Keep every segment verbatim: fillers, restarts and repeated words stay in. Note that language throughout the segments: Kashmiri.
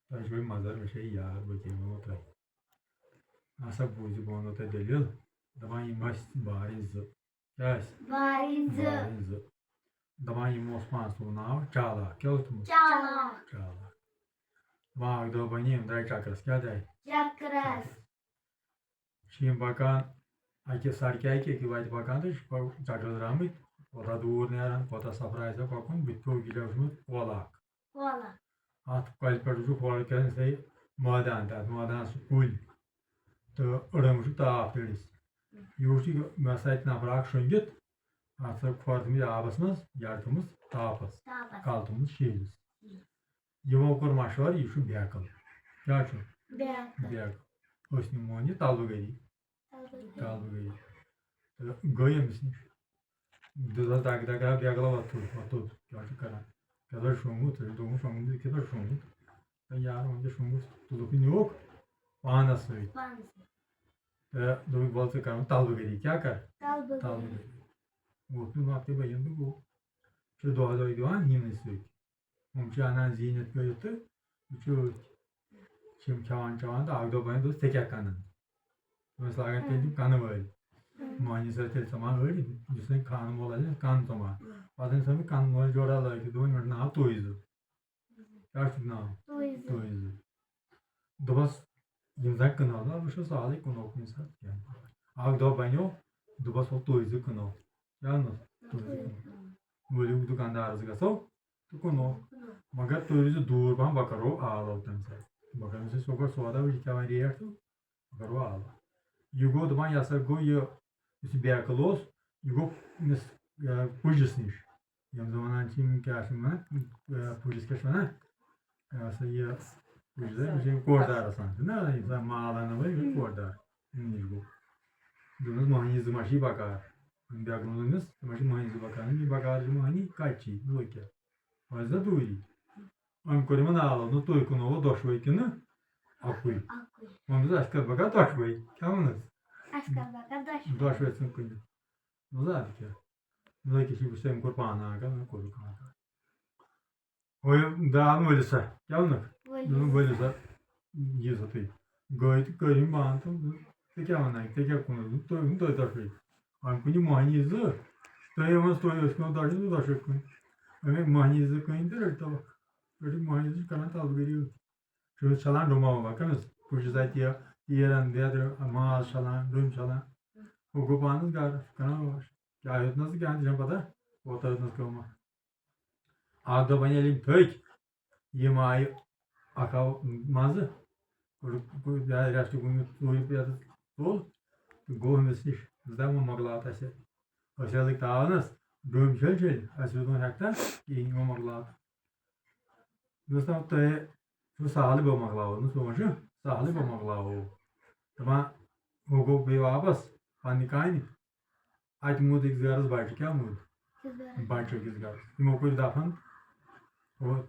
تۄہہِ چھُوے مَزٕ، مےٚ چھے یاد، بہٕ کیٛاہ وَنو تۄہہِ۔ اَسا بوٗزِو، بہٕ وَنو تۄہہِ دٔلیٖل۔ دَپان یِم ٲسۍ بارٕنۍ زٕ۔ کیٛاہ ٲسۍ؟ بارٕنۍ زٕ۔ بارٕنۍ زٕ۔ دَپان یِمو اوس پانَس تھوٚومُت ناو چالاک۔ کیٛاہ اوس تھوٚومُت؟ چالاک۔ چالاک۔ دَپان اَکہِ دۄہ بَنہِ یِم درٛاے چَکرَس۔ کیٛاہ درٛاے؟ چَکرَس۔ چھِ یِم پَکان اَکہِ سڑکہِ، اَکہِ أکِس وَتہِ پَکان تہٕ چھِ پَ-، چَکرَس درٛامٕتۍ، کوٗتاہ دوٗر نیران، کوٗتاہ سفر آسہِ ہا پَکُن، بٕتھِ پیوٚو گِلیو چھُ کھوٚمُت کۄل اَکھ۔ کۄلَس۔ اَتھ کۄلہِ پٮ۪ٹھ چھُ کھوٚل کیٛاہ سا یہِ مٲدان، تَتھ مٲدانَس چھِ کُلۍ تہٕ أڑَن چھُ تاپھ أڑِس۔ یہِ وٕچھ یہِ مےٚ سۭتۍ نفر اَکھ شۄنٛگِتھ، اَتھ سا کھۄر تھٲومٕتۍ آبَس منٛز، یَڈ تھٲومٕژ تاپَس، تاپَس۔ کَلہٕ تھوٚومُت شیٖلِس۔ یِمو کوٚر مشورٕ، یہِ چھُ بیکل۔ کیٛاہ چھُ؟ بیکل۔ بیکل۔ أسۍ نِمون یہِ طلبہٕ گٔری۔ طلبہٕ گٔری۔ طلبہٕ گٔری۔ تہٕ گٔے أمِس نِش۔ دِژٕہَس دَکہٕ دَکہٕ، بیکلا وۄتھ تھوٚد، وۄتھ تھوٚد، کیٛاہ چھُ کَران؟ کیٛاہ چھُ شۄنٛگمُت؟ ژےٚ چھُ دوٚپمُت شۄنٛگمُت، یہِ کِتھ پٲٹھۍ شۄنٛگمُت؟ ہے یار، وۄنۍ کیٛاہ شۄنٛگمُت؟ تُلُکھ یہِ نیوٗکھ پانَس سۭتۍ۔ پانَس سۭتۍ۔ تہٕ دوٚپُکھ، وَل ژٕ کَر وۄنۍ طلبہٕ گٔری، کیٛاہ کَر؟ طلبہٕ طلبہٕ گٔری۔ گٔری۔ ووٚتھ نہٕ نۄقطہٕ بَنیٚن تہٕ گوٚو۔ چھُ دۄہ دۄہ دِوان یِمنٕے سۭتۍ۔ ہُم چھِ اَنان زیٖنِتھ کٔرِتھ تہٕ یہِ چھُ أتھۍ۔ چھِ یِم کھٮ۪وان چٮ۪وان تہٕ اَکھ دۄہ بَنہِ، دوٚپُس، "ژےٚ کیٛاہ کٕنَن؟" تِم ٲسۍ لاگان تیٚلہِ تِم کَنہٕ وٲلۍ۔ مۄہنِوِس ٲسۍ تیٚلہِ ژَمان أڑۍ، یُس وۄنۍ کھانہٕ وول آسہِ، کَن ژَمان۔ پَتہٕ ٲسۍ تھاوان کَنہٕ وٲلۍ جوڑا لٲگِتھ، دوٚپُن، "مےٚ چھُ ناو تُہۍ زٕ۔" کیٛاہ چھُکھ ناو؟ تُہۍ زٕ۔ تُہۍ زٕ۔ دوٚپُس، "یِم زَن کٕنو نا، وٕچھو سہلٕے، کٕنو کُنہِ ساتہٕ، کینٛہہ چھُنہٕ پَرواے۔" اَکھ دۄہ بَنیو، دوٚپُس، "وَل تُہۍ زٕ کٕنو۔" کیٛاہ اوٚنُس؟ تُہۍ زٕ کٕنو۔ ؤلِو دُکاندارَس گژھو تہٕ کٕنو۔ مگر تُہۍ روٗزِو دوٗر پَہَم، بہٕ کَرو آلو تَمہِ ساتہٕ۔ بہٕ کَرٕ أمِس سۭتۍ سۄ گۄڈٕ سودا، وٕچھِ کیٛاہ وَنہِ ریٹ تہٕ بہٕ کَرو آلو۔ یہِ گوٚو دَپان، یہِ ہسا گوٚو یہِ، یُس یہِ بیکٕل اوس، یہِ گوٚو أمِس، آ، پُجِس نِش۔ یِم زَن وَنان چھِ، یِم کیٛاہ چھِ وَنان، آ، پُجِس کیٛاہ چھِ وَنان؟ یہِ ہسا یہِ، پُجِس، یِم چھِ یِم کوٹدار آسان، چھِنہ؟ یِم زَن مال اَنَن وٲلۍ، یِم کوٹدار، یِم نِش گوٚو۔ دوٚپمَس، "مۄہنی زٕ ما چھِ بکار؟" بیکلَن دوٚپمَس، "تِم ما چھِ مۄہنی زٕ بکار؟" "یہِ بکار چھِ مۄہنی، کَتہِ چھِ یہِ؟ ہُہ کیٛاہ؟ وۄنۍ ٲسۍ نا دوٗری۔" أمۍ کوٚر یِمَن آلو، نہ تُہۍ کٕنووُ دۄشوَے کِنہٕ اَکُے؟ اَکُے۔ ووٚنمَس، "اَسہِ کَتہِ بکار دۄشوَے؟" کیٛاہ ووٚنُس؟ "اَسہِ کَتہِ بکار دۄشوَے؟" دۄشوَے ژھٕن کٕنِتھ۔ دوٚپمَس، اَدٕ کیٛاہ؟ نہ کیٛاہ چھِ، وٕچھ تٔمۍ کوٚر پانہٕ آنکار، مےٚ کوٚرُکھ آنکار۔ ہُہ یہِ درٛاو نہٕ ؤلِو سا۔ کیٛاہ ووٚنُکھ؟ ؤلِو دوٚپُن، سا۔ "ؤلِو سا، یہِ سا تُہۍ۔ گٔے تہٕ کٔرِو یِم پانہٕ تہٕ ژٕ کیٛاہ وَنان؟ ژےٚ کیٛاہ کُنُتھ؟ تُہۍ، تُہۍ دۄشوَے۔ وۄنۍ کُنہِ مۄہنی زٕ، تُہۍ ؤنِو، تُہۍ ٲسۍ کٕنان دۄشوَے تہٕ دۄشوَے کٕنۍ۔ أمۍ مۄہنی زٕ کٕنۍ تہٕ رٔٹۍ تو، رٔٹِکھ مۄہنی زٕ، چھِ کَران طلبہٕ گٔری أتھۍ۔ چھُ أسۍ چھَلان ڈوٗما ووٗما، کَمِس؟ پُجِس اَتہِ یہِ تیٖرَن، بیترِ، ماز چھَلان، ڈوٗنۍ چھَلان۔ ہُہ گوٚو پانَس گَرٕ، کَران واش۔ کیٛاہ ہیوٚتنَس تہٕ کیٛاہ نہٕ، چھَنہٕ پَتہ، کوٗتاہ ہیوٚتنَس کٲمہ۔ اَکھ دۄہ بَنہِ ییٚلہِ یِم تھٔکۍ، یِم آیہِ اَکھ آو منٛزٕ، کوٚرُکھ، کوٚر یا ریسٹ گوٚمُت ژوٗرِ پٮ۪ٹھ تُل تہٕ گوٚو أمِس نِش، دوٚپُن، "وۄنۍ مۄکلاو تہٕ اَسہِ، أسۍ حظ لٔگۍ تاونَس، ڈوٗنۍ چھٔلۍ چھٔلۍ، اَسہِ روٗد وۄنۍ ہٮ۪کتھا کِہیٖنۍ، وۄنۍ مۄکلاو تہٕ۔" دوٚپُس، "نہ، تۄہہِ چھُو سہلٕے، بہٕ مۄکلاوو، نہٕ سون چھُ سہلٕے، بہٕ مۄکلاوو۔" دَپان، ہُہ گوٚو بیٚیہِ واپَس پنٛنہِ کامہِ، اَتہِ موٗد أکِس گَرَس بَچہِ، کیٛاہ موٗد؟ بَچہِ أکِس گَرَس۔ یِمو کوٚر دَفَن، ہُہ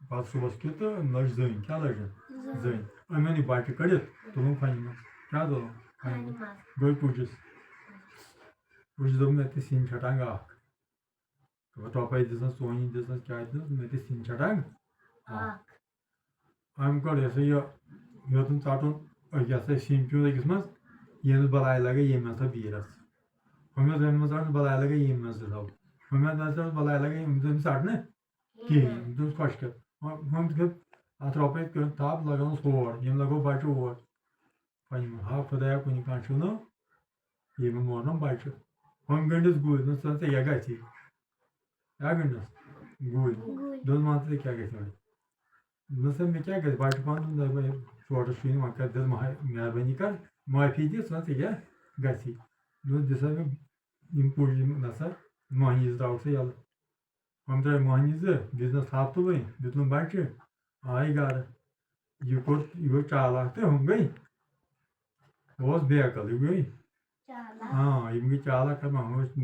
پَتہٕ صُبحَس کیُتھ تہٕ أمۍ لٔج زٔنۍ۔ کیٛاہ لٔجِن؟ زٔنۍ۔ زٔنۍ۔ أمۍ أنۍ یہِ بَچہِ کٔڑِتھ، تُلُن کھۄنہِ منٛز۔ کیٛاہ تُلُن؟ کھۄنہِ منٛز۔ گٔے پُجِس۔ پُجِس دوٚپ، "مےٚ تہِ سِنۍ چھٹنگ اَکھ۔" دوٚپُن، "ٹۄپَے دِژٕنَس، ژونہِ دِژٕنَس، کیٛاہ دِژٕنَس؟ مےٚ تہِ سِنۍ چھٹنگ اَکھ۔" اَکھ۔ أمۍ کوٚر یہِ ہسا یہِ، یوٚتَن ژَٹُن، أکۍ ہسا سِنۍ پیوٗنٛت أکِس منٛز، ییٚمِس بَلاے لَگے ییٚمہِ منٛز تھاو بیٖرَس۔ ہُمِس ییٚمہِ منٛز ژَٹُن بَلاے لَگے ییٚمہِ منٛز تہِ تھاو۔ ہُمِس نہ ژَٹُن بَلاے لَگے ییٚمہِ منٛز تٔمِس ژَٹنہٕ کِہیٖنۍ، تٔمِس خۄش کَر۔ وۄنۍ، وۄنۍ تہِ کھیوٚو اَتھ رۄپَے کٔر تھَپھ، لَگٲوٕس ہور، ییٚمۍ لَگوو بَچہٕ اور۔ وۄنۍ یِمَن، ہا خۄدایا، کُنہِ کانٛہہ چھُنہٕ، ییٚمۍ مورنَم بَچہٕ۔ ہُمۍ گٔنٛڈِس گُلۍ، دوٚپُن، "ژٕ ژےٚ کیٛاہ گژھی؟" کیٛاہ گٔنٛڈِس؟ گُلۍ۔ گُلۍ۔ دوٚپُن، "وَن ژٕ، ژےٚ کیٛاہ گژھِ وۄنۍ؟" دوٚپُن، "سا، مےٚ کیٛاہ گژھِ؟ بَچہٕ پانہٕ دوٚپُن، دَپہِ، وۄنۍ ژوٹَس چھُے نہٕ، وۄنۍ کَر، دِژ مہا-، مہربٲنی کَر، معٲفی دِ، ژٕ وَن، ژےٚ کیٛاہ گژھی؟" دوٚپُن، "دِ سا مےٚ یِم پُج، یِم نہ سا مۄہنی زٕ ترٛاوُکھ سا یَلہٕ۔" ہُم ترٛٲے مۄہنی زٕ، دِژنَس تھپھ تُلٕنۍ، دیُتنَم بَچہِ، آے گَرٕ۔ یہِ کوٚر، یہِ گوٚو چالاک تہٕ ہُم گٔے، اوس بیکل، یہِ گٔے، چالاک۔ ہاں، یِم گٔے چالاک، ہُم ٲسۍ